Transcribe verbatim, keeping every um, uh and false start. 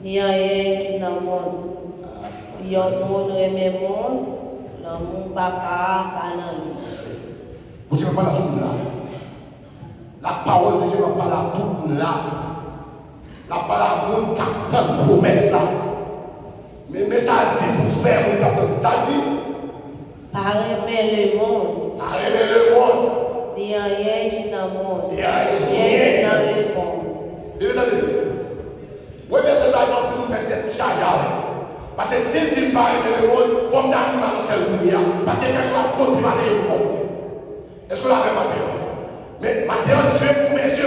Ni anyen ki nan mond. Si yon moun renmen mond, lanmou Papa a pa nan li. Bondye pa pale a tout moun la. La pawòl de Dye pa pale a tout moun la. La pale a moun k ap tann pwomès la. Men, men sa l di pou fè moun k ap tann. Sa l di? Pa renmen lemonn, Pa renmen lemonn. Ni anyen ki nan mond, Ni anyen. Anyen ki nan lemonn. Byen tande. Wè vèsè sa a, anpil moun fè tèt chaje avè l. Paske si l di l pa renmen lemonn, fò m ta ri Matè sèl kounye a. Paske kèk jou ap konte Matè pou kòb. Èske w la avè Matè? Men Matè, Dye ouvè zye